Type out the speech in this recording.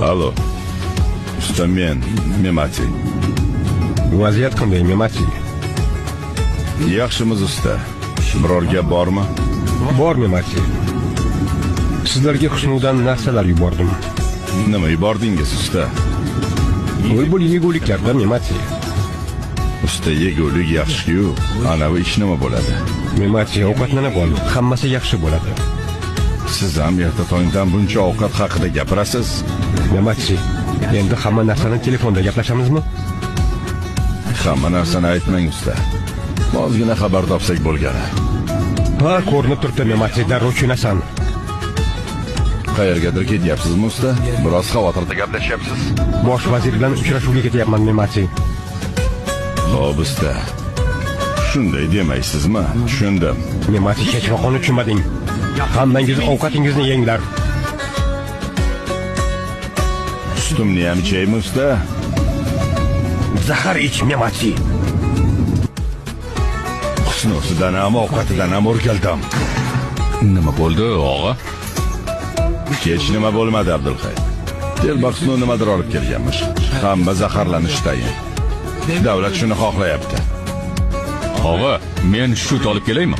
Allo. Usta, men Memati. Vaziyat qanday, Memati? Yaxshimiz, usta. Biror gap bormi? Bor, Memati. Sizlarga Husnudan narsalar yubordim. Nima yubordingiz, usta? Ul-bul yeguliklarda, Memati. Usta, yegulik yaxshi-ku. Anavi ish nima bo'ladi? Memati, ovqatlanib ol, hammasi yaxshi bo'ladi. Siz ham erta tongdan buncha ovqat haqida gapirasiz. Memati, endi hamma narsani telefonda gaplashamizmi? Hamma narsani aytmang, usta. Ozgina xabar topsak bo'lgani. Ha, ko'rinib turibdi, Memati, darrov tushunasan. Qayergadir ketyapsizmi, usta? Biroz xavotirda gaplashyapsiz. Bosh vazir bilan uchrashuvga ketyapman, Memati. Xo'p, usta. Shunday demaysizmi? Tushundim. Memati, kechvaqoni tushunmading. Hammangiz ovqatingizni yenglar. Sutimni ham ichaymi, usta? Zahar ich, Memati. Husnusidan ham, ovqatidan ham o'rgaldim. Nima bo'ldi, og'a? Hech nima bo'lmadi, Abdulhay. Telba Husnu nimadir olib kelganmish. Hamma zaharlanishi tayin. Davlat shuni xohlayapti. Og'a, men shut olib kelaymi?